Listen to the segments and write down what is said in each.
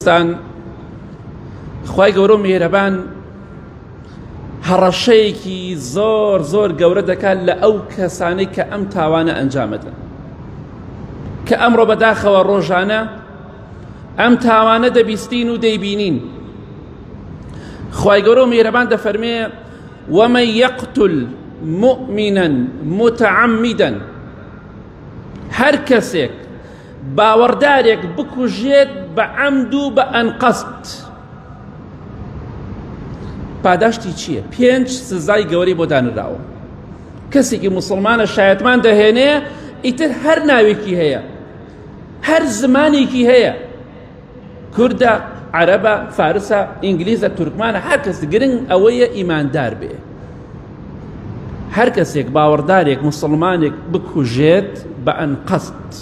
ستان خوای گەورە و میهرەبان هەڕەشەیەکی زۆر زۆر گەورە دەکات لە ئەو کەسانەی کە ئەم تاوانە ئەنجامەدەن کە ئەمڕۆ بەداخەوە ڕۆژانە ئەم تاوانە دەبیستین و دەیبینین خوای گەورە و میهرەبان دەفەرمێ ومن يقتل مؤمنا متعمدا هەر کەسێک باوەڕدارێک بکوژێت بە عەمد و بە ئەنقەست پاداشتی چییە؟ پێنج سزای گەورەی بۆ دانراوە کەسێکی مسلمانە شایەتمان دەهێنێ ئیتر هەر ناوێکی هەیە هەر زمانێکی هەیە کوردە عەرەبە فارسە ئینگلیزە تورکمانە هەر کەس گرنگ ئەوەیە ئیماندار بێ هەر کەسێک باوەڕدارێک مسلمانێک بکوژێت بە ئەنقەست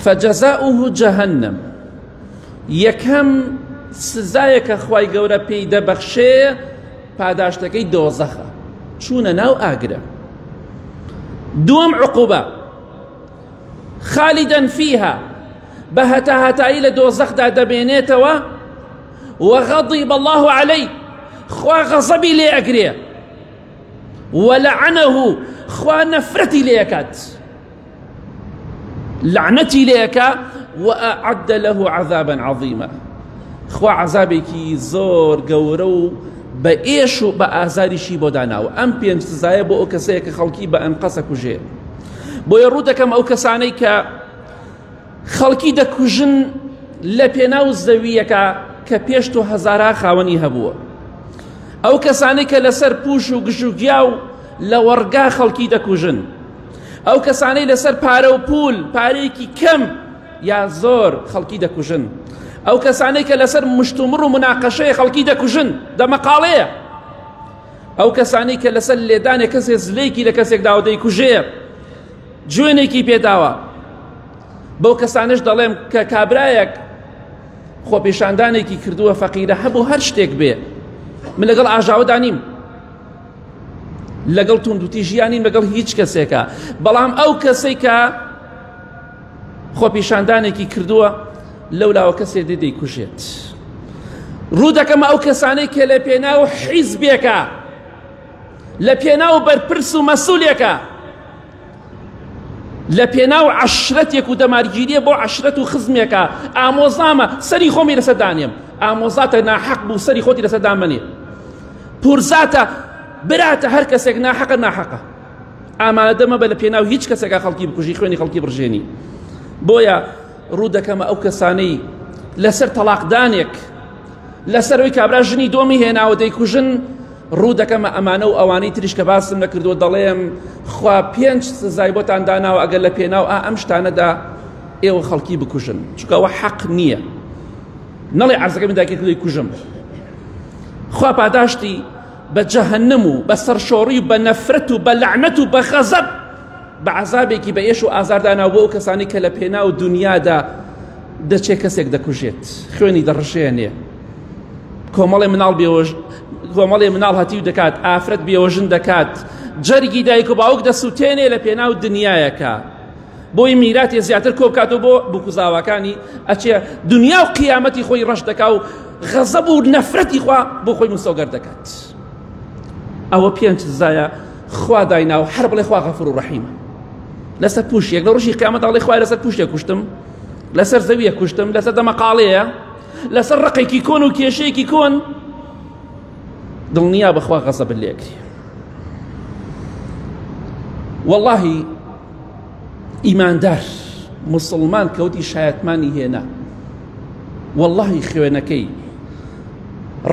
فجزاؤه جهنم یەکەم سزایەکە خوای گەورە پێی دەبەخشێ پاداشتەکەی دۆزەخە چوونە ناو ئاگرە دووەم عقوبە خالدا فیها بە هەتاهەتایی لە دۆزەخدا دەمێنێتەوە وغضب الله عليه خوا غەزەبی لێ ئەگرێ ولعنه خوا نەفرەتی لێ ئەکات لعنەتی لێ ئەکا وأعد له عذابا عظیما خوا عذابێکی زۆر گەورە و بە ئێش و بە ئازاریشی بۆ داناوە ئەم پێنج سزایە بۆ ئەو کەسەیە کە خەڵکی بە ئەنقەسە کوژێ بۆیە ڕوو دەکەم ئەو کەسانەی کە خەڵکی دەکوژن لە پێناو زەوییەکە کە پێش تۆ هەزارا خاوەنی هەبووە ئەو کەسانەی کە لەسەر پوش و گژوگیا و لە وەڕگا خەڵکی دەکوژن ئەو کەسانەی لەسەر پارە و پول پارەیەکی کەم یا زۆر خەڵکی دەکوژن ئەو کەسانەی کە لەسەر مشتومڕ و مناقەشەیە خەڵکی دەکوژن دەمەقاڵەیە ئەو کەسانەی کە لەسەر لێدانێک کەسێ زلەیەکی لە کەسێک داوە دەیکوژێ جوێنێکی پێداوە بەو کەسانش دەڵێم کە کابرایەک خۆپیشاندانێکی کردووە فەقیرە هەبوو هەر شتێک بێ من لەگەڵ ئاژاوەدا نیم لەگەڵ توندوتیژیانیم لەگەڵ هیچ کەسێکە بەڵام ئەو کەسەی کە خۆپیشاندانێکی کردووە لەو لاوە کەسێ دێ دەیکوژێت ڕوو دەکەمە ئەو کەسانەی کە لە پێناو حیزبێکە لە پێناو بەرپرس و مەسولێکە لە پێناو عەشرەتێک و دەمارگیریە بۆ عەشرەت و خزمێکە ئامۆزامە سەری خۆمی لەسەر دانێم ئامۆزاتە ناحەق بوو سەری خۆتی لەسەر دامەنێ پورزاتە براتە هەر کەسێک ناحەقە ناحەقە ئامادە مەبە لە پێناو هیچ کەسێکا خەڵکی بکوژی خوێنی خەڵکی بڕژێنی بۆیە ڕوو دەکەمە ئەو کەسانەی لەسەر تەلاقدانێک لەسەر ئەوی کابرا ژنی دۆمی هێناوە دەیکوژن ڕوو دەکەمە ئەمانە و ئەوانەی تریش کە باسم نەکردووە دەڵێم خوا پێنج سزای بۆتان داناوە ئەگەر لە پێناو ئا ئەم شتانەدا ئێوە خەڵکی بکوژن چونکە ئەوە حەق نییە نەڵێ عەرزەکە من داگیر کردووی کوژم خوا پاداشتی بە جەهەنم و بە سەرشۆڕی و بە نەفرەت و بە لەعنەت و بە غەزەب بە عەزابێکی بە ئێش و ئازارداناو بۆ ئەو کەسانی کە لە پێناو دنیادا دەچێت کەسێک دەکوژێت خوێنی دەڕژێنێ کۆمەڵێ مناڵ بێوەژ کۆمەڵێ مناڵ هەتیو دەکات ئافرەت بێوەژن دەکات جەرگی دایک و باوک دەسووتێنێ لە پێناو دنیایەکە بۆی میراتی زیاتر کۆ بکاتەوە بۆ بوکوزاواکانی ئەچێ دنیا و قیامەتی خۆی ڕەش دەکا و غەزەب و نەفرەتی خوا بۆ خۆی مسۆگەر دەکات ئەوە پێنج سزایە خوا دایناو هەر بڵێ خوا غەفور و ڕەحیمە لەسەر پوشێک لە ڕۆژی قیامەت ئەڵێ خوای لەسەر پوشێک کوشتم لەسەر زەویە کوشتم لەسەر دەمەقاڵەیە لەسەر ڕقێکی کۆن و کێشەیەکی کۆن دڵنیا بەخوا غەزەبت لێکری واللهی ئیماندار مسلمان کەوتی شایەتمانی هێنا واللهی خوێنەکەی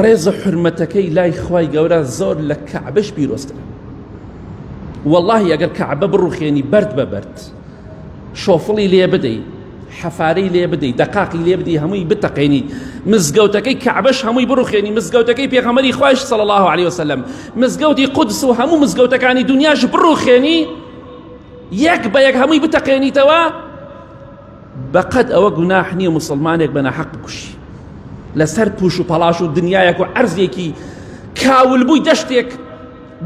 ڕێز و حرمەتەکەی لای خوای گەورە زۆر لە کەعبەش پیرۆزترە واللهی ئەگەر کەعبە بڕوخێنی بەرد بە بەرد شۆفڵی لێ بدەی حەفارەی لێ بدەی دەقاقی لێ بدەی هەمووی بتەقێنی مزگەوتەکەی کەعبەش هەمووی بڕوخێنی مزگەوتەکەی پێغەمبەری خوایش صلی الله علیه وسلم مزگەوتی قودس و هەموو مزگەوتەکانی دنیاش بڕوخێنی یەک بە یەک هەمووی بتەقێنیتەوە بەقەد ئەوە گوناح نییە مسلمانێک بە ناحەق بکوشی لەسەر پوش و پەڵاش و دنیایەک و عەرزێکی کاولبووی دەشتێک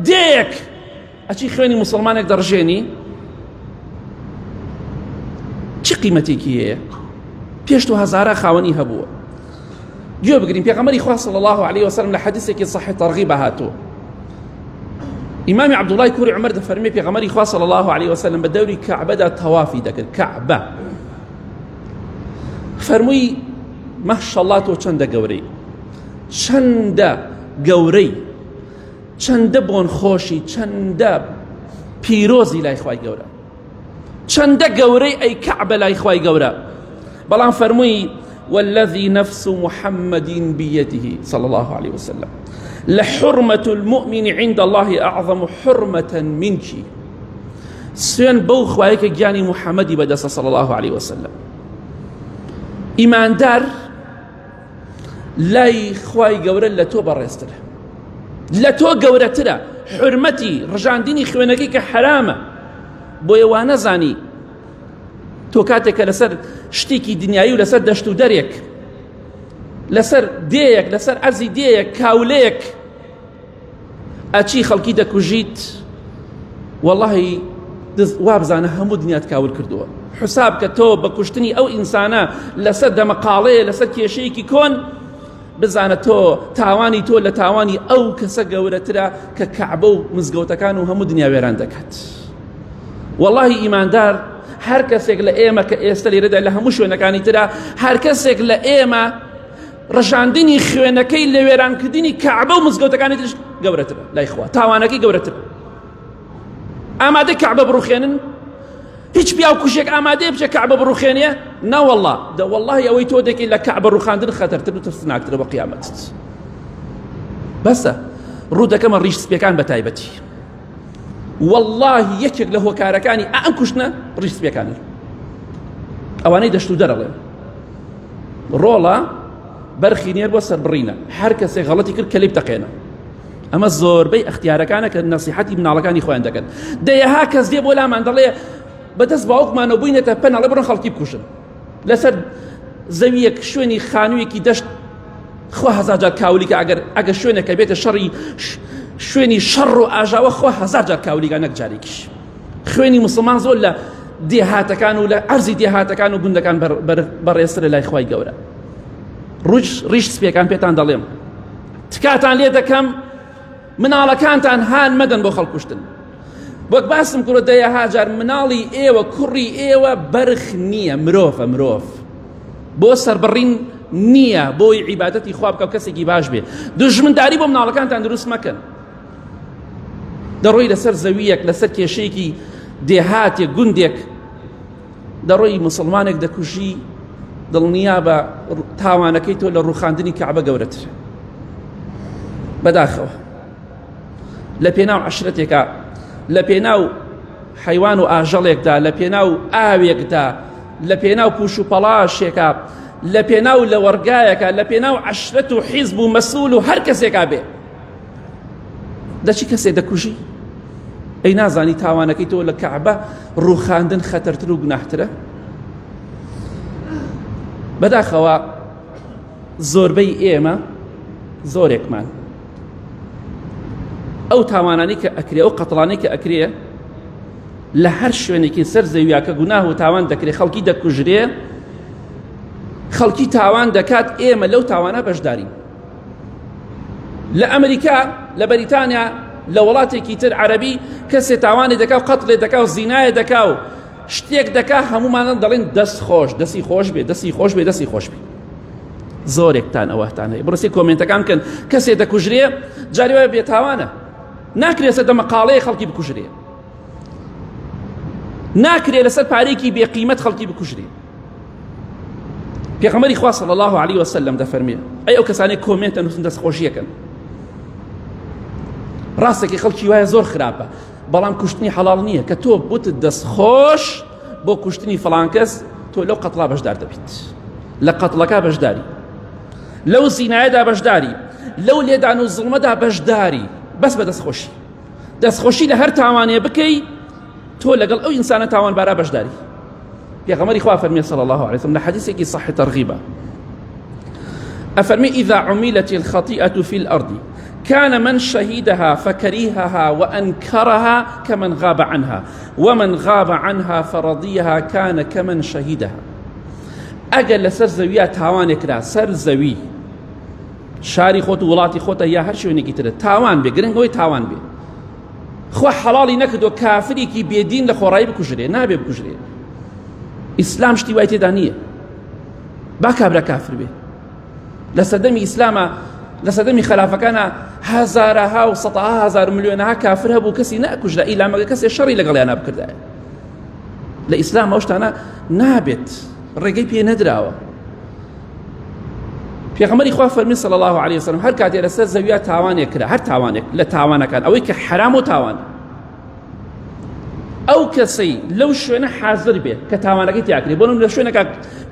دێیەک ئەچی خوێنی مسلمانێک دەڕژێنی چی قیمەتێکی هەیە؟ پێش تۆ هەزارە خاوەنی هەبووە. گوێ بگرین پێغەمبەری خوا صلی الله علیه وسلم لە حەدیثێکی صحیح تەرغیب هاتووە. ئیمامی عەبدوڵای کوڕی عومەر دەفەرمێ پێغەمبەری خوا صلی الله علیه وسلم بە دەوری کەعبەدا تەوافی دەکرد. کەعبە فەرمووی ماشاءالله تۆ چەندە گەورەی، چەندە گەورەی، چەندە بۆن خۆشی، چەندە پیرۆزی لای خوای گەورە، چەندە گەورەی ئەی کەعبە لای خوای گەورە. بەڵام فەرمووی والذي نفس محمد بيده صلى الله عليه وسلم لحرمة المؤمن عند الله أعظم حرمة منك. سوێن بەو خوایە کە گیانی محەممەدی بەدەستە صلى الله عليه وسلم. ئیماندار لای خوای گەورە لە تۆ بەڕێزترە، لە تۆ گەورەترە. حرمەتی ڕژاندنی خوێنەکەی کە حرامە، بۆیە وا نەزانی تۆ کاتێک کە لەسەر شتێکی دنیایی و لەسەر دەشت و دەرێک، لەسەر دێیەک، لەسەر ئەرزی دێیەک، کاولەیەک ئەچی خەڵکی دەکوژیت، وەڵاهی وابزانە هەموو دنیات کاول کردووە. حساب کە تۆ بە کوشتنی ئەو ئینسانە لەسەر دەمەقاڵەیە، لەسەر کێشەیەکی کۆن، بزانە تۆ تاوانی تۆ لە تاوانی ئەو کەسە گەورەترە کە کەعبە و مزگەوتەکان و هەموو دنیا وێران دەکات. وەڵاهی ئیماندار هەر کەسێک لە ئێمە کە ئێستا لێرەدا لە هەموو شوێنەکانی ترە، هەر کەسێک لە ئێمە ڕژاندنی خوێنەکەی لە وێرانکردنی کەعبە و مزگەوتەکانی ترش گەورەترە لای خوا، تاوانەکەی گەورەترە. ئامادە کەعبە بڕوخێنن؟ هیچ پیاو کوشێک ئامادەیە بچێ کەعبە بڕوخێنێ؟ نەوەڵڵا، دە وەڵڵاهی ئەوەی تۆ دەکەی لە کەعبە ڕوخاندن خەتەرتر و ترسناکترە بۆ قیامەتت. بەسە ڕوو دەکەمە ڕیش سپیەکان بە تایبەتی. وەڵڵاهی یەکێک لە هۆکارەکانی ئەم کوشتنە ڕیش سپیەکانن، ئەوانەی دەشت و دەرەڵێن ڕۆڵە بەرخی نێر بۆ سەربڕینە، هەر کەسێک غەڵەتی کرد کەلی بتەقێنە. ئەمە زۆربەی ئەختیارەکانە کە نەسیحەتی مناڵەکانی خۆیان دەکەن. دەیەها کەس دێ بۆ لامان دەڵێ بەدەست باوکمانەوە بووینەتە پەن، ئەڵێ بڕۆن خەڵکی بکوژن لەسەر زەویەک، شوێنی خانوویەکی دەشت. خوا هەزار جار کاولیکە، ئەگەر شوێنێکە بێتە شەڕی شوێنی شەڕ و ئاژاوە، خوا هەزار جار کاولیکە نەک جارێکیش. خوێنی مسلمان زۆر لە دێهاتەکان و لە عەرزی دێهاتەکان و گوندەکان بەڕێزترە لای خوای گەورە. ڕیش سپیەکان پێتان دەڵێم، تکاتان لێ دەکەم مناڵەکانتان هان مەدەن بۆ خەڵکوشتن. وەک باسم کورە دەیەها جار مناڵی ئێوە، کوڕی ئێوە بەرخ نییە، مرۆڤە، مرۆڤ بۆ سەربڕین نییە، بۆی عیبادەتی خوا بکە و کەسێکی باش بێ. دوژمنداری بۆ مناڵەکانتان دروست مەکەن. دەڕۆی لەسەر زەویەک، لەسەر کێشەیەکی دێهاتێک، گوندێک، دەڕۆی مسلمانێک دەکوژی، دڵنیا بە تاوانەکەی تۆ لە ڕوخاندنی کەعبە گەورەترە. بەداخەوە لە پێناو عەشرەتێکا، لە پێناو حەیوان و ئاژەڵێکدا، لە پێناو ئاوێکدا، لە پێناو پوش و پەڵاشێکا، لە پێناو لەوەڕگایەکە، لە پێناو عەشرەت و حیزب و مەسول و هەر کەسێکا بێ، دەچی کەسێ دەکوژی؟ ئەی نازانی تاوانەکەی تۆ لە کەعبە ڕوخاندن خەتەرتر و گوناحترە؟ بەداخەوە زۆربەی ئێمە، زۆرێکمان ئەو تاوانانەی کە ئەکرێ، ئەو قەتڵانەی کە ئەکرێ لە هەر شوێنێکی سەر زەویا کە گوناه و تاوان دەکرێ، خەڵکی دەکوژرێ، خەڵکی تاوان دەکات، ئێمە لەو تاوانە بەشدارین. لە ئەمریکا، لە بەریتانیا، لە وڵاتێکی تر عەرەبی کەسێ تاوانێ دەکا و قەتڵێ دەکا و زینایە دەکا و شتێک دەکا، هەمومانان دەڵێن دەست خۆش، دەستی خۆش بێ، دەستی خۆش بێ، دەستی خۆش بێ. زۆرێکتان ئەوەتان هەیە. بڕسی کۆمێنتەکان بکەن، کەسێ دەکوژرێ، جاری وایە بێتاوانە، ناکرێ سەر دەمەقاڵەیە خەڵکی بکوژرێ، ناکرێ لەسەر پارێکی بێقیمەت خەڵکی بکوژرێ. پێغەمبەری خوا صلی الله علیه وسلم دەفەرمێ ئەی ئەو کەسانەی کۆمێنتە نووسن دەست خۆشیەکەن، ڕاستێکی خەڵکی وایە زۆر خراپە، بەڵام کوشتنی حەڵاڵ نییە. کە تۆ بوتت دەست خۆش بۆ کوشتنی فڵان کەس، تۆ لەو قەتڵا بەشدار دەبیت، لە قەتڵەکە بەشداری، لەو زینایەدا بەشداری، لەو لێدان و زوڵمەدا بەشداری، بەس بە دەستخۆشی. دەستخۆشی لە هەر تاوانێ بکەی، تۆ لەگەڵ ئەو ئینسانە تاوانبارا بەشداری. پێغەمبەری خوا فەرمی صلی الله علیه وسلم لە حەدیثێکی صحیح تەرغیبە ئەفەرمی إذا عملت الخطيئة في الأرض كان من شهدها فكرهها وأنكرها كمن غاب عنها ومن غاب عنها فرضيها كان كمن شهدها. ئەگەر لەسەر زەویە تاوانێک کرا سەر زەوی شاری خۆت و وڵاتی خۆتە یا هەر شوێنێکی ترە تاوان بێ گرنگەوەی تاوان بێ خوا حەڵاڵی نەکردووە کافرێکی بێدین لە خۆڕایی بکوژرێ نابێ بکوژرێ ئیسلام شتی وای تێدا نییە با کابرا کافر بێ لە سەردەمی ئیسلامە لە سەردەمی خەلافەکانە هەزارەها و سەتەها هەزار ملیۆنەها کافر هەبوو کەسی نەکوژرا ئیلامەکە کەسێ شەڕی لەگەڵیانە بکردایە لە ئیسلام ئەو شتانە نابێت ڕێگەی پێ نەدراوە پێغەمبەری خوا فەرمی صلی الله علیه وسلم هەر کاتێ لەسەر زەویا تاوانێک کرا هەر تاوانێک لە تاوانەکان ئەوەی کە حرام و تاوان ئەو کەسەی لەو شوێنە حاضر بێت کە تاوانەکەی تیاکرێ بۆ لە شوێنەکە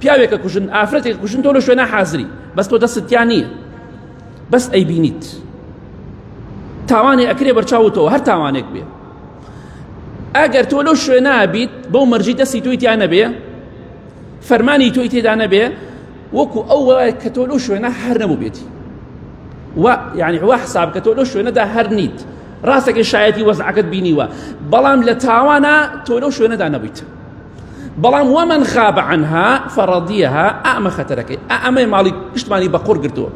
پیاوێکە کوژن ئافرەتێک کوژن تۆ لە شوێنە حاضری بەس تۆ دەستت تیا نییە بەس ئەیبینیت تاوانێ ئەکرێ بەرچاوتەوە هەر تاوانێک بێ ئەگەر تۆ لەو شوێنە بیت بەو مەرجی دەستی تۆی تیا نەبێ فەرمانی تۆی تێدا نەبێ وەکو ئەو وایە کە تۆ لەو شوێنە هەر نەبوو بێتی و یعنی وا حساب کە تۆ لەو شوێنەدا هەر نیت ڕاستەکەی شایەتی وەزعەکەت بینیوە بەڵام لە تاوانە تۆ لەو شوێنەدا نەبوویت بەڵام ومن غاب عنها فرضيها ئەمە خەتەرەکەی ئەمەی ماڵی پشتمانی بە قوڕ گرتووە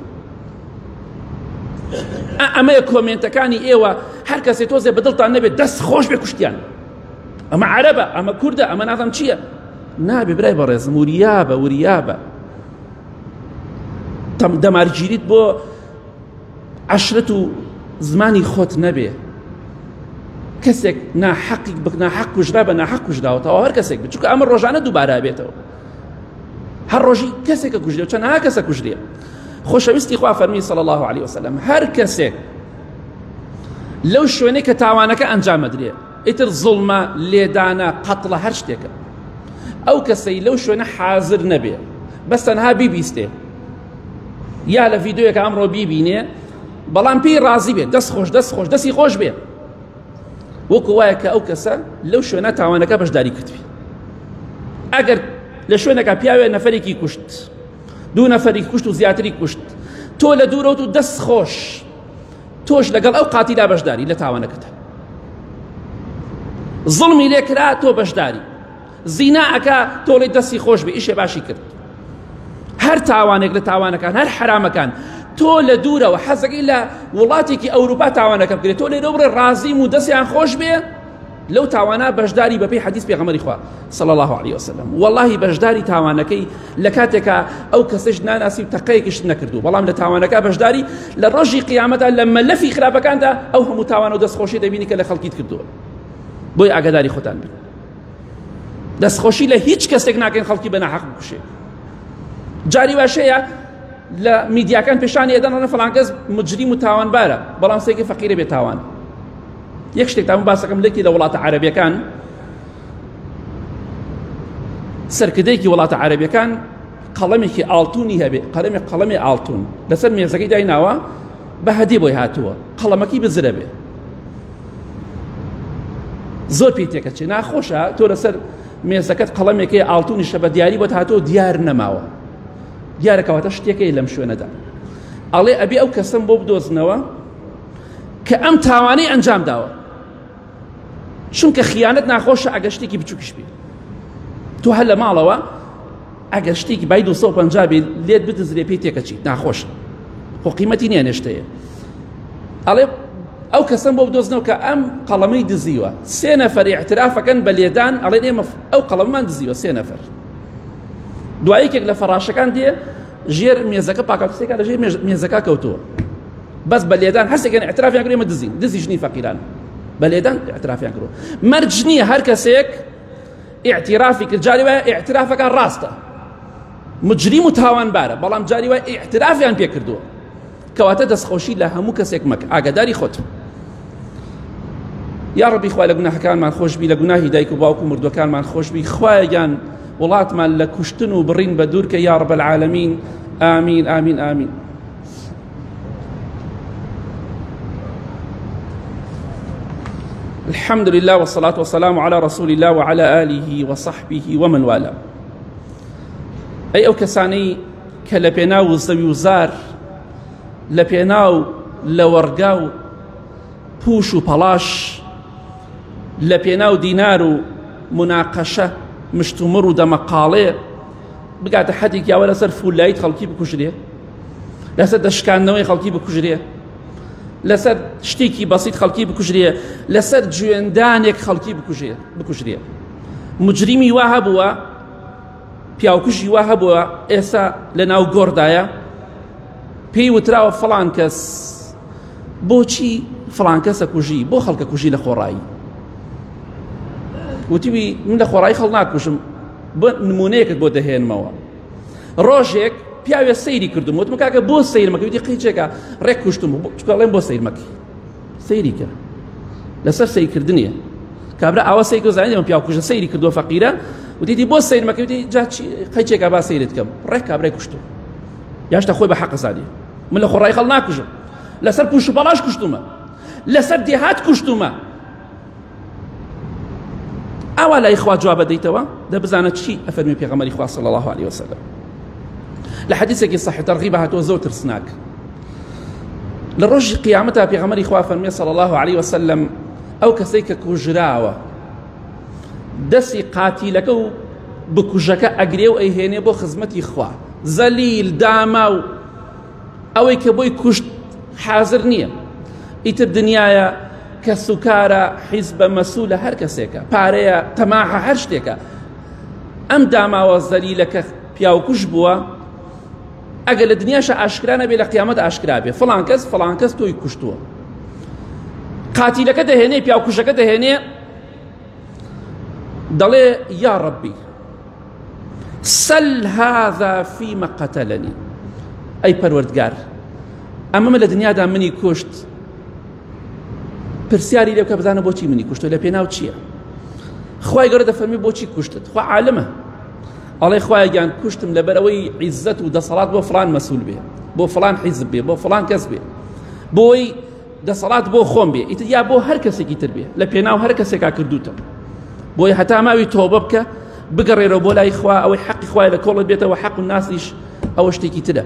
ئەمەیە کۆمێنتەکانی ئێوە هەر کەسێ تۆزێ بەدڵتان نەبێت دەست خۆش بێ کوشتیان ئەمە عەرەبە ئەمە کوردە ئەمە نازم چییە نابێ برای بەڕێزم وریابە وریابە دەمارگیریت بۆ عشرەت و زمانی خۆت نەبێ کەسێک ناحەقی ناحەق کوژرا بە ناحەق کوژراوەتەوە هەر کەسێک بێت چونکە ئەمە ڕۆژانە دووبارە بێتەوە هەر ڕۆژی کەسێکە کوژرێ چەندها کەسە کوژرێ خۆشەویستی خوا فەرمی صلی الله علیه وسلم هەر کەسێک لەو شوێنەی کە تاوانەکە ئەنجام ئەدرێ ئیتر زوڵمە لێدانە قەتڵە هەر شتێکە ئەو کەسەی لەو شوێنە حازر نەبێ بەس تەنها بیبیستێ یا لە ڤیددیوەکە ئەمڕۆ بیبینێ بەڵام پێی ڕازی بێت دەست خۆش دەست خۆش دەستی خۆش بێ وەکو وایە کە ئەو کەسە لەو شوێنە تاوانەکە بەشداری کردبی ئەگەر لە شوێنەکە پیاوێ نەفرێکی کوشت دوو نەفەری کوشت و زیاتری کوشت تۆ لە دوورەوت و دەست خۆش تۆش لەگەڵ ئەو قاتیلا بەشداری لە تاوانەکەتە زڵمی لێکرا تۆ بەشداری زینا ئەکا تۆڵی دەستی خۆش بێ ئیشێ باشی کرد هەر تاوانێک لە تاوانەکان هەر حرامەکان تۆ لە دوورەوە حەزەکەی لە وڵاتێکی ئەوروپا تاوانەکە بکرێت تۆ لێرە بڕێ ڕازیم و دەستیان خۆش بێ لەو تاوانە بەشداری بەپێی حەدیث پێغەمبەری خوا صلی الله علیه وسلم واللهی بەشداری تاوانەکەی لە کاتێکا ئەو کەسەش ناناسی و تەقەیەکیشت نەکردو بەڵام لە تاوانەکە بەشداری لە ڕۆژی قیامەتدا لە مەلەفی خراپەکاندا ئەو هەموو تاوانە و دەستخۆشی دەبینی کە لە خەڵکیت کردووە بۆی ئاگاداری خۆتان بن دەستخۆشی لە هیچ کەسێک ناکەین خەڵکی بە ناحەق بکوشێ جاری واشەیە لە میدیاکان پێشانی ئەدەن ڕەنە فڵان کەس مجریم و تاوانبارە بەڵام سێکی فەقیرە بێ تاوان یەک شتێک تام باسەکەم لەکی لە وڵاتە عەرەبیەکان سەرکردەیەکی وڵاتە عەرەبیەکان قەڵەمێکی ئاڵتونی هەبێ قەڵەمی قەڵەمی ئاڵتون لەسەر مێزەکەی دایناوە بە هەدی بۆی هاتووە قەڵەمەکەی بزرە بێ زۆر پێی تێکەچێ ناخۆشە تۆ لەسەر مێزەکەت قەڵەمێکی ئاڵتونیشە بە دیاری بۆت هاتووە دیار نەماوە دیارە کەواتە شتێکەی لەم شوێنەدا ئەڵێ ئەبێ ئەو کەسم بۆ بدۆزنەوە کە ئەم تاوانەی ئەنجام داوە چونکە خیانەت ناخۆشە ئەگەر شتێکی بچووکیش بێ تۆ هەر لە ماڵەوە ئەگەر شتێکی بای 250 بێ لێت بدزرێ پێی تێکەچیت ناخۆشە خۆ قیمەتی نییە نێشتەیە ئەڵێ ئەو کەسم بۆ بدۆزنەوە کە ئەم قەڵەمەی دزیوە سێ نەفەر اعترافەکەن بە لێدان ئەڵێن ئێمە ئەو قەڵەممان دزیوە سێ نەفەر دوایەکێک لە فەڕاشەکان دێ ژێر مێزەکە پاکەتسێکە لە ژێر مێزەکە کەوتووە بەس بە لێدان هەرسێکیان اعترافیان کرد ئێمە دزین دزی ژنی فەقیران بە لێدان اعترافیان کردو مەرج نییە هەر کەسێک اعترافی کرد جاری وایە اعترافەکە ڕاستە مجریم و تاوانبارە بەڵام جاری وایە اعترافیان پێ کردووە کەواتە دەستخۆشی لە هەموو کەسێک مەکە ئاگاداری خۆت یا ڕەبی خوا لە گوناحەکانمان خۆشبی لە گوناهی دایک و باوک و مردوەکانمان خۆشبی خوایە گیان وڵاتمان لە کوشتن و بڕین بە دوورکە یا ڕەب العالمین ئامین ئامین ئامین الحمد لله والصلاة والسلام على رسول الله وعلى آله وصحبه ومن والاه ئەی ئەو کەسانەی کە لە پێناو زەوی و زار لە پێناو لەوەڕگا و پوش و پەڵاش لە پێناو دینار و مناقەشە مشتومڕ و دەمەقاڵێ. بگاتە حەدێک یاوە لەسەر فولایت خەڵکی بکوژرێ، لەسەر دەشکاندنەوەی خەڵکی بکوژرێ، لەسەر شتێکی بەسیت خەڵکی بکوژرێ، لەسەر جوێندانێک خەڵکی بکوژرێ. مجریمی وا هەبووە، پیاوکوژی وا هەبووە ئێستا لە ناو گۆڕدایە، پێی وتراوە فڵان کەس بۆچی فڵان کەسە کوژی، بۆ خەڵکە کوژی لە خۆڕایی. وتیوی من لە خۆڕایی خەڵ ناکوژم، بۆ نمونەیەکت بۆ دەهێنمەوە. ڕۆژێک پیاوێ سەیری کردم، وتم کاکە بۆ سەیرمەکەی؟ وتی قیچێکە ڕێک کوشتم، چونکە ئەڵێم بۆ سەیرمەکەی. سەیری کە لەسەر سەیرکردنیە. کابرا ئاوا سەیر کرد، زانی ئەم پیاو کوژە سەیری کردووە فەقیرە. وتیتی بۆ سەیرمەکەی؟ وتی جا قەیچێکە با سەیرت کەم. ڕێک کابرای کوشتووە. یاشتا خۆی بە حەق زانی. من لە خۆڕایی خەڵ ناکوژم، لەسەر پوش و پەڵاش کوشتومە، لەسەر دێهات کوشتومە. ئاوا لای خوا جوابە دەیتەوە، دە بزانە چی ئەفەرمی پێغەمبەری خوا صلی الله علیه وسلم. لە حەدیثێکی صحیح تەرغیب هاتووە زۆر ترسناک. لە ڕۆژی قیامەتا پێغەمبەری خوا فەرمی صلی الله علیه وسلم ئەو کەسەی کە کوژراوە دەستی قاتیلەکە و بکوژەکە ئەگرێ و ئەیهێنێ بۆ خزمەتی خوا، زەلیل داما و ئەوەی کە بۆی کوشت حاضر نییە. ئیتر دنیاە کەسوکارە، حیزبە، مەسوولە، هەر کەسێکە، پارەیە، تەماحە، هەر شتێکە. ئەم داماوە زەلیلە کە پیاوکوش بووە، ئەگەر لە دنیاشە ئاشکرا نەبێ لە قیامەت ئاشکرا بێ، فڵان کەس فڵان کەس تۆی کوشتووە. قاتیلەکە دەهێنێ، پیاوکوژەکە دەهێنێ، دەڵێ یا ڕەبی سەل هذا فيما قتلني، ئەی پەروەردگار ئەمەمە لە دنیادا منی کوشت، پرسیاری لێ بکە بزانە بۆچی منی کوشتوە، لە پێناو چییە؟ خوای گەورە دەفەرمی بۆچی کوشتت؟ خوا عالمە. ئەڵێ خوایە گیان کوشتم لەبەر ئەوەی عیزەت و دەسەڵات بۆ فڵان مەسوول بێ، بۆ فڵان حیزب بێ، بۆ فڵان کەس بێ، بۆی دەسەڵات بۆ خۆم بێ، ئیتر یا بۆ هەر کەسێکی تر بێ، لە پێناو هەر کەسێکا کردوتە. بۆیە هەتا ماوی تۆبە بکە، بگەڕێرەوە بۆ لای خوا، ئەوەی حەقی خوای لە کۆڵت بێتەوە، حەق و ناسیش ئەوە شتێکی ترە.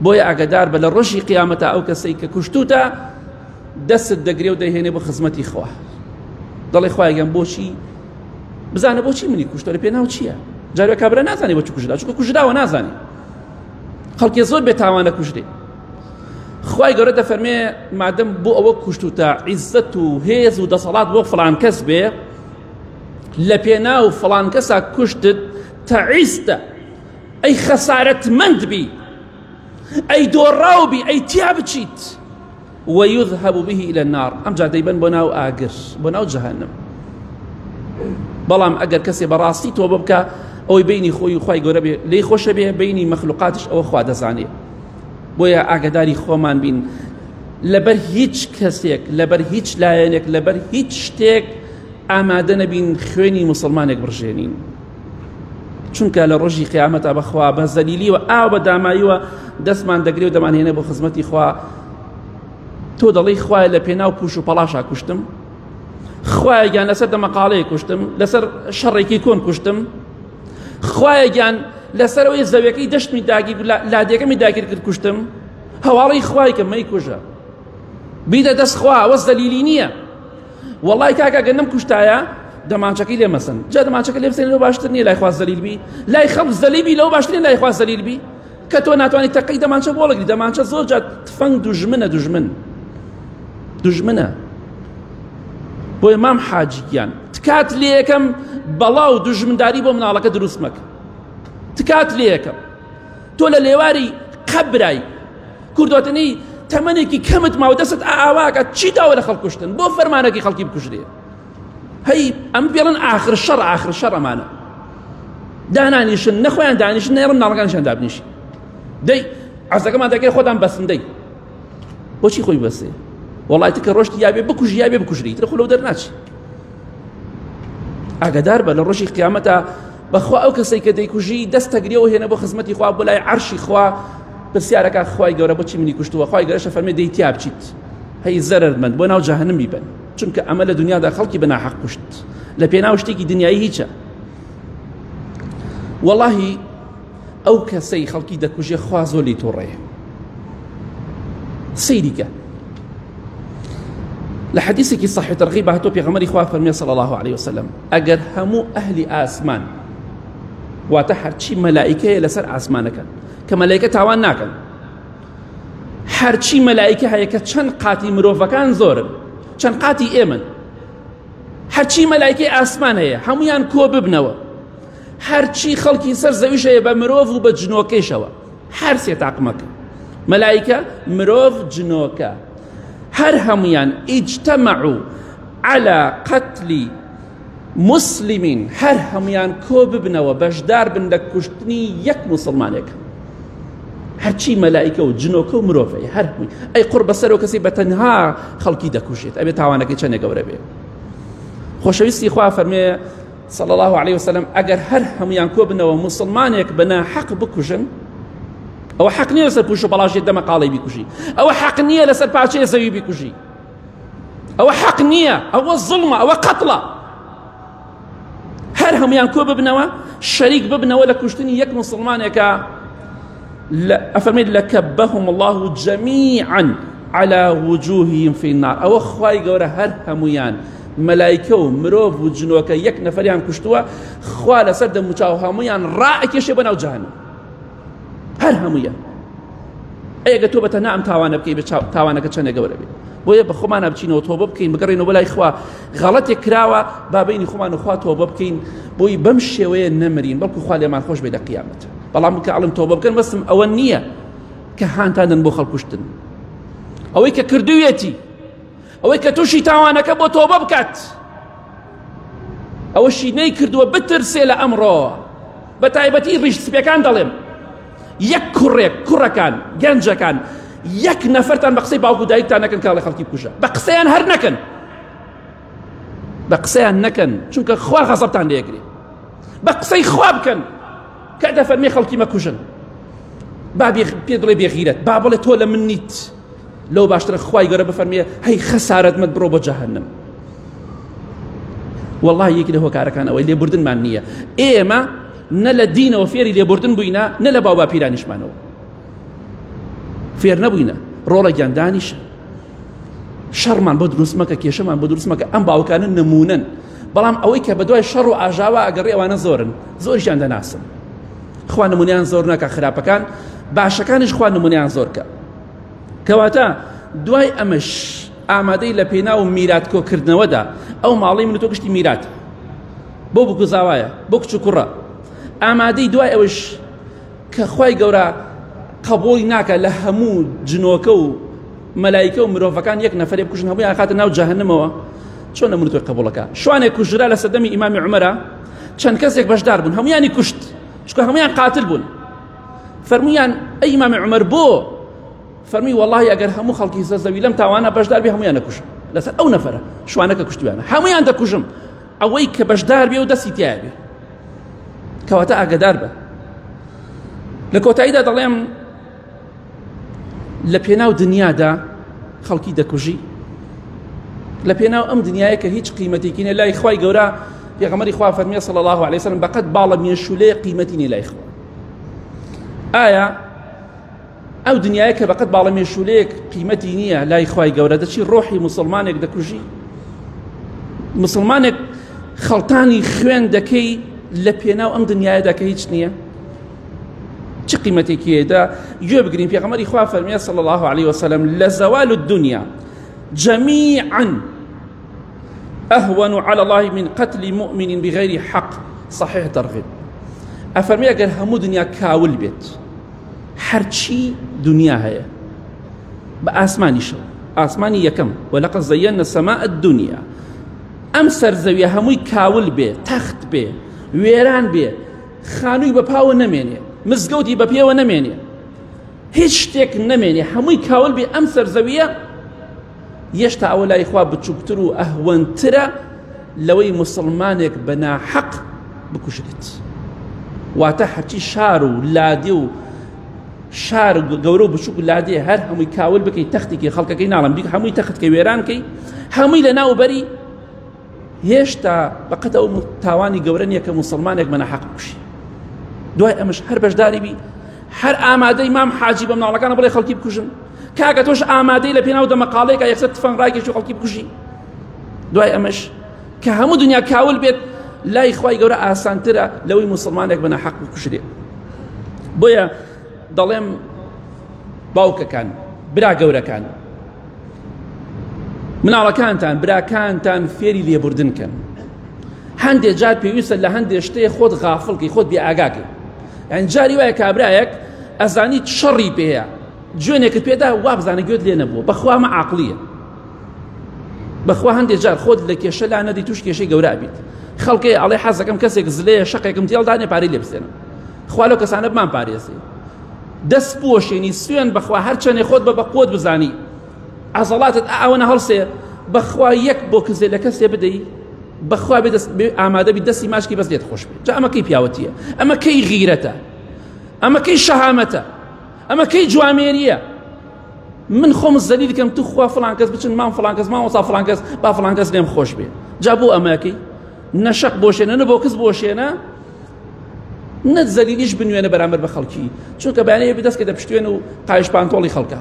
بۆیە ئاگادار بە لە ڕۆژی قیامەتا ئەو کەسەی کە کوشتوتە دەستت دەگرێ و دەیهێنێ بۆ خزمەتی خوا. دەڵێ خوایە گیان بۆچی بزانە بۆچی منی کوشتوە، لە پێناو چییە؟ جارێ کابرا نازانێ بۆچی کوژرا، چونکە کوژراوە نازانێ. خەڵکی زۆر بێتاوانە کوژرێ. خوای گەورە دەفەرمێ مادەم بۆ ئەوە کوشتوتە عیزەت و هێز و دەسەڵات بۆ فڵان کەس بێ، لە پێناو فڵان کەسا کوشتت، تەعیستە، ئەی خەسارەتمەند بی، ئەی دۆڕاو بی، ئەی تیا بچیت. ويذهب به إلى النار، ئەمجا دەیبەن بۆ ناو ئاگر، بۆ ناو جەهەنم. بەڵام ئەگەر کەسێ بەڕاستی تۆبە بکە، ئەوەی بینی خۆی و خوای گەورە بێ لێی خۆشە بێ، بینی مەخلوقاتش ئەوە خوا دەزانێ. بۆیە ئاگداری خۆمان بین، لەبەر هیچ کەسێک، لەبەر هیچ لایەنێک، لەبەر هیچ شتێک ئامادە نەبین خوێنی مسلمانێک بڕژێنین. چونکە لە ڕۆژی قیامەتا بەخوا بە زەلیلی و ئاو بە داماییوە دەستمان دەگرێ و دەمانهێنێ بۆ خزمەتی خوا. تۆ دەڵێی خوایە لە پێناو پوش و پەڵاشا کوشتم، خوایە گیان لەسەر دەمەقاڵەیە کوشتم، لەسەر شەڕێکی کۆن کوشتم، خوایە گیان لەسەر ئەوەی زەویەکەی دەشتمی داگیر لادێکەمی داگیر کرد کوشتم، هەواڵی خوای کە مەیکوژە، بیدە دەست خوا، ئەوە زەلیلی نییە. وەڵای کاکە گەر نەم کوشتایە دەمانچەکەی لێ مەسن، جا دەمانچەکە لێ بسێنە لەو باشتر نییە لای خوا زەلیل بی، لای خەڵک زەلیل بی لەو باشتر نییە لای خوا زەلیل بی، کە تۆ ناتوانانی تەقەی دەمانچە بۆ هەڵگری. دەمانچە زۆر جار تفەنگ دوژمنە، دوژمن دوژمنە. بۆیە مام حاجی گیان تکات لێ یەکەم بەڵا و دوژمنداری بۆ مناڵەکە دروست مەکە، تکات لێ یەکەم. تۆ لە لێواری قەبرای کوردۆتنی تەمەنێکی کەمت ماوە، دەستت ئاواکە چی داوە لە خەڵک کوشتن، بۆ فەرمانەکەی خەڵکی بکوژرێ. هەی ئەم پێڵن ئاخر شەڕ، ئاخر شەڕ ئەمانە دانانیشن، نەخۆیان دانیشن، نەیڵن مناڵەکانیشیان دابنیشن. دەی عەرزەکەمان دەکەی خۆتان بەسن، دەی بۆچی خۆی بەسێ؟ وەڵای تکە ڕۆشتی یابێ بکوژی یابێ بکوژری، تر خۆ لەو دەرناچی. ئاگادار بە لە ڕۆژی قیامەتا بەخوا ئەو کەسەی کە دەیکوژی دەست تەگرێەوە هێنە بۆ خزمەتی خوا، بۆ لای عەرشی خوا پرسیارەکە خوای گەورە بۆچی منی کوشتووە؟ خوای گەورەشە فەرمێ دەی تیا بچیت، هەی زەرەرمەند بۆ ناو جەهەنم بیبەن، چونکە ئەمە لە دنیادا خەڵکی بە ناحەق کوشت لە پێناو شتێکی دنیایی هیچە. وەڵاهی ئەو کەسەی خەڵکی دەکوژێ خوا زۆر لێی تووڕەیە. سەیری کە لە حەدیثێکی صحیح ترغیب هاتووە پێغەمبەری خوا فەرمی صلی الله علیه وسلم ئەگەر هەموو ئەهلی ئاسمان واتە هەرچی مەلائیکەیە لەسەر ئاسمانەکان کە مەلائیکە تاوان ناکەن هەرچی مەلائیکە هەیە کە چەند قاتی مرۆڤەکان زۆرن چەند قاتی ئێمن هەرچی مەلایکەی ئاسمان هەیە هەمویان کۆ ببنەوە هەرچی خەڵکی سەر زەویش هەیە بە مرۆڤ و بە جنۆکەیشەوە هەر سێ تاقمەکە مەلایکە مرۆڤ جنۆکە هەر هەمویان ئیجتەمەعو على قتل مسلمین هەر هەمویان کۆ ببنەوە بەشدار بن لە کوشتنی یەک مسلمانێک هەرچی مەلایکە و جنۆکە و مرۆڤەیە هەر هەمووی ئەی قڕ بەسەرەوە کەسی بە تەنها خەڵکی دەکوژێت ئەبێ تاوانەکەی چەندێک گەورە بێ خۆشەویستی خوا فەرمێ صلى الله عليه وسلم ئەگەر هەر هەمویان کۆ بنەوە مسلمانێک بە ناحەق بکوژن ئەوە حەق نییە لەسەر پوش و بەڵاژێ دەمەقاڵی بیکوژی ئەوە حەق نییە لەسەر پارچەیە زەوی بیکوژی ئەوە حەق نییە ئەوە زوڵمە ئەوە قەتڵە هەر هەمویان کۆ ببنەوە شەریک ببنەوە لە کوشتنی یەک مسلمانێکە ئەفەرمێت لەکەبەهم الله جەمیعا على وجوههم في النار ئەوە خوای گەورە هەر هەمویان مەلایکە و مرۆڤ و جنۆکە یەک نەفەریان کوشتووە خوا لەسەر دەموچاو هەمویان ڕائەکێشێ بەناو جەهەنم هەر هەمویان ئەگە تۆ بە تەنها ئەم تاوانە بکەی بە تاوانەکە چەندە گەورە بێت بۆیە بە خۆمانە بچینەوە تۆبە بکەین بگەڕێنەوە بەلای خوا غەڵەتێک کراوە بابینی خۆمان و خوا تۆبە بکەین بۆی بەم شێوەیە نەمرین بەڵکو خوا لێمان خۆش بێ لە قیامەت بەڵام کە ئەڵم تۆبە بکەن بەسم ئەوە نییە کە هانتانن بۆ خەڵکوشتن ئەوەی کە کردوویەتی ئەوەی کە تووشی تاوانەکە بۆ تۆبە بکات ئەوەشی نەیکردووە بترسێ لە ئەمڕۆ بە تایبەتی ڕیش سپیەکان دەڵێم یەک کوڕێک کوڕەکان گەنجەکان یەک نەفەرتان بە قسەی باوک و دایکتان نەکەن کاڵی خەڵکی بکوژە بە قسەیان هەر نەکەن بە قسەیان نەکەن چونکە خوا غەزەبتان لێگرێ بە قسەی خوا بکەن کە دەفەرمێ خەڵکی مەکوژن با پێ بڵێ بێغیرەت با بڵێ تۆ لە من نیت لەو باشترە خوای گەورە بفەرمێ هەی خەسارەتمەند بڕۆ بۆ جەهەنم والله یەکی لە هۆکارەکان ئەوەی لێبوردنمان نییە ئێمە نە لە دینەوە فێری لێبوردن بووینە نە لە باو باپیرانیشمانەوە فێر نەبووینە ڕۆڵە گیان دانیشە شەڕمان بۆ دروست مەکە کێشەمان بۆ دروست مەکە ئەم باوکانە نمونەن بەڵام ئەوەی کە بەدوای شەڕ و ئاژاوە ئەگەڕێ ئەوانە زۆرن زۆریشیان دەناسم خوا نمونیان زۆر ناکە خراپەکان باشەکانیش خوا نمونیان زۆرکە کەواتە دوای ئەمەش ئامادەی لە پێناو میرات کۆکردنەوەدا ئەو ماڵی من تۆ گشتی میرات بۆ بکوزاوایە بۆ کچ و کوڕە ئامادەی دوای ئەوش کە خوای گەورە قبولی ناکە لە هەموو جنۆکە و مەلایکە و مرۆڤەکان یەک نەفرێ بکوژن هەموویان خاتە ناو جەهەنمەوە چۆن لە من تۆی قبوڵەکە شوانێک کوژرا لە سەردەمی ئیمامی عومەرە چەند کەسێک بەشدار بوون هەمویانی کوشت چونکە هەمویان قاتل بوون فەرموویان ئەی ئیمامی عومەر بۆ فەرمی وەڵی ئەگەر هەموو خەڵکی سەر زەوی لەم تاوانە بەشدار بێ هەمویان دەکوژم لەسەر ئەو نەفەرە شوانەکە کوشتویانە هەمویان دەکوژم ئەوەی کە بەشدار بێ و دەستی تیا بێ کەواتە ئاگدار بە لە کۆتاییدا دەڵێم لە پێناو دنیادا خەڵکی دەکوژی لە پێناو ئەم دنیاە کە هیچ قیمەتێکی نیە لای خوای گەورە پێغەمبەری خوا فەرمیە صلی الله علیه وسلم بەقەد باڵە مێشولەیە قیمەتی نیە لای خوا ئایا ئەو دنیاە کە بەقەد باڵە مێشولەیەک قیمەتی نییە لای خوای گەورە دەچی ڕۆحی مسلمانێک دەکوژی مسلمانێک خەڵتانی خوێن دەکەی لە پێناو ئەم دنیاەدا کە هیچ نییە چ قیمەتێکی هەیە گوێ بگرین پێغەمبەری خوا فەرمیە صلی الله علیه وسلم لە زوال الدنیا جميعا أهون على الله من قتل مؤمن بغير حق صحيح ترغيب ئەفەرمی ئەگەر هەموو دنیا کاول بێت هەرچی دنیا هەیە بە ئاسمانیشەوە ئاسمانی یەکەم وەلەقەد زەیەنە السماء الدنیا ئەم سەرزەویە هەمووی کاول بێ تەخت بێ وێران بێ خانووی بە پاوە نەمێنێ مزگەوتی بە پێوە نەمێنێ هیچ شتێک نەمێنێ هەمووی کاول بێ ئەم سەرزەویە یەشتا ئەوە لای خوا بچووکتر و ئەهوەنترە لەوەی مسلمانێک بە ناحەق بکوژرێت واتە هەرچی شار و لادێ و شار گەورە و بچوک لادێ هەر هەمووی کاول بکەی تەختێکی خەڵکەکەی ناڵم بیک هەمووی تەخت کە وێرانکەی هەمووی لە ناو بەری هێشتا بەقەت ئەو تاوانی گەورە نییە کە موسڵمانێک بە ناحەق بکوژی دوای ئەمەش هەر بەشداری بی هەر ئامادەی مام حاجی بە مناڵەکانە بڵێ خەڵکی بکوژن کاکە تۆش ئامادەی لە پێناو دەمەقاڵێکە یەکسەر تفەنگ ڕاکێش و خەڵکی بکوژی دوای ئەمەش کە هەموو دنیا کاول بێت لای خوای گەورە ئاسانترە لەوەی موسڵمانێک بە ناحەق بکوژرێ. بۆیە دەڵێم باوکەکان، برا گەورەکان، مناڵەکانتان، براکانتان فێری لێبوردن کەن. هەندێک جار پێویستە لە هەندێک شتێ خۆت غافڵکەی، خۆت بێئاگاکەی. یعنی جاری وایە کابرایەک ئەزانیت شەڕی پێیە، جوێنێکت پێدا وابزانە گوێت لێ نەبووە. بەخوا ئەمە عاقڵیە. بەخوا هەندێک جار خۆت لە کێشە لا نەدی توش کێشەی گەورە ئەبیت. خەڵکێ ئەڵێ حەزەکەم کەسێک زلەیە شەقێکم تێڵدانێ پارەی لێ بسێنم. خوا لەو کەسانە بمان پارێزێ. دەست بوەشێنی سوێن بەخوا هەرچەندێ خۆت بە بەقوت بزانی عەزەڵاتت ئەوەنە هەڵسێ بەخوا یەک بۆ کزێ لە کەسێ بدەی بەخوا بێ دەست ئامادە بی دەستی ماچکی بەس لێت خۆش بێ. جا ئەمە کەی پیاوەتیە؟ ئەمە کەی غیرەتە؟ ئەمە کەی شەهامەتە؟ ئەمە کەی جوامێریە؟ من خۆم زەلیل کەم تو خوا فڵان کەس بچن مام فڵان کەس مامۆستا فڵان کەس با فڵان کەس لێم خۆش بێ. جا بۆ ئەمەکەی نەشەق بۆشێنە نە بۆ کز بۆشێنە نە زەلیلیش بنوێنە بەرامبەر بە خەڵکی، چونکە بەیانی بێ دەستکە دەپشتێن و قایش پانتۆڵی خەڵکە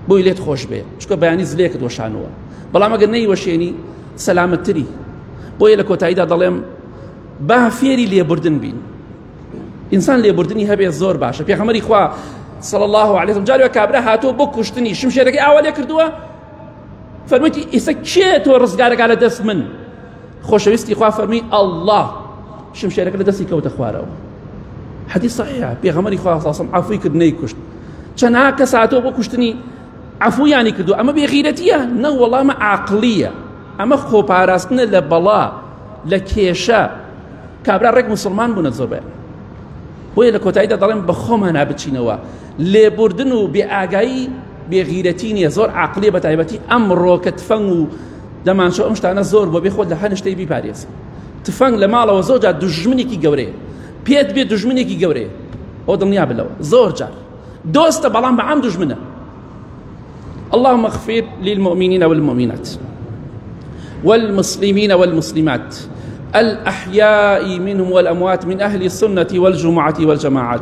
بۆی لێت خۆش بێ، چونکە بەیانی زلێکت وەشانەوە. بەڵام ئەگەر نەیوەشێنی سەلامەتتری. بۆیە لە کۆتاییدا دەڵێم با فێری لێبوردن بین. ئینسان لێبوردنی هەبێ زۆر باشە. پێغەمبەری خوا صلی الله علیه وسلم جارێ کابرا هاتووە بۆ کوشتنی، شمشێرەکەی ئاوا لێ کردووە، فەرموویەتی ئێستا کێ تۆ ڕزگارەکە لە دەست من؟ خۆشەویستی خوا فەرمی ئەڵڵا، شمشێرەکە لە دەستی کەوتە خوارەوە. حەدیث صحیحە. پێغەمبەری خوا صلی الله علیه وسلم عەفوی کرد نەیکوشت. چەندها کەس هاتووە بۆ کوشتنی عەفویانی کردو. ئەمە بێغیرەتیە؟ نە وەڵا ئەمە عاقڵیە، ئەمە خۆپاراستنە لە بەڵا، لە کێشە. کابرا ڕێک مسلمان بوونە زۆربەیان. بۆیە لە کۆتاییدا دەڵێم بە خۆمانە بچینەوە. لێبوردن و بێئاگایی بێغیرەتی نییە، زۆر عاقلیە، بە تایبەتی ئەمڕۆ کە تفەنگ و دەمانچە ئەم شتانە زۆر بۆ بێ خۆت لە هەر شتێک بیپارێزی. تفەنگ لە ماڵەوە زۆر جار دوژمنێکی گەورەیە، پێت بێ دوژمنێکی گەورەیە، ئەو دڵنیا بلەوە. زۆر جار دۆستە بەڵام بە عام دوژمنە. اللهم اغفر للمؤمنين والمؤمنات والمسلمين والمسلمات الأحياء منهم والأموات من أهل السنة والجمعة والجماعات.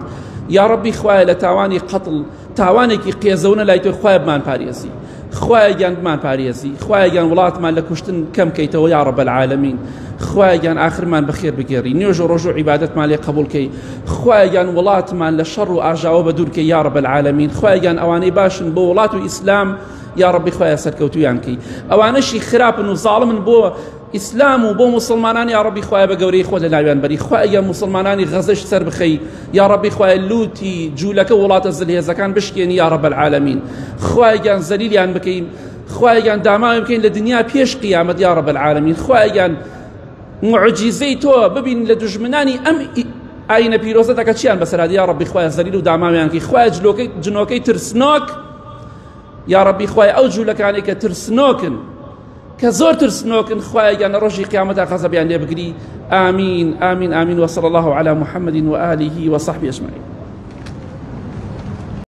يا ربي خوای لە تاوانی قتل، تاوانێکی قێزەونە لای تۆ خوای بمان پارێزی، خوای گیان بمان پارێزی، خوای گیان وڵاتمان لە کوشتن کەم کەیتەوە یا رب العالمین. خوای گیان ئاخرمان بەخێر بگێڕی، نوێژ و ڕۆژ و عیبادەتمان لێ قبول کەی. خوای گیان وڵاتمان لە شەڕ و ئاژاوە بە دوور کەی یا رب العالمین. خوای گیان ئەوانەی باشن بۆ وڵات و ئیسلام یا ربی خوایە سەرکەوتویان کەی، ئەوانەشی خراپن و زاڵمن بۆ ئیسلام و بۆ مسلمانان یا ربی خوایە بە گەورەی خۆت لە ناویان بەری. خوایە گیان مسلمانانی غەزەش سەر بخەی یا ربی خوایە لوتی جوولەکە وڵاتە زلهێزەکان بشکێنی یا رب العالمین. خوایە گیان زەلیلیان بکەین، خوایە گیان داماوی بکەین لە دنیا پێش قیامەت یا رب العالمین. خوایە گیان معجزەی تۆ ببین لە دوژمنانی ئەم ئاینە پیرۆزە دەکە چیان بەسەرات یا ربی خوایە زەلیل و داماویان کەی. خوایە جنۆکەی ترسنۆک یا ربی خوایە ئەو جوولەکانەی کە ترسنۆکن، کە زۆر ترسنۆکن، خوایە گیان لە ڕۆژی قیامەتا غەزەبیان لێ بگری. آمین آمین آمین. وصلی الله علی محمد وآله وصحبه اجمعین.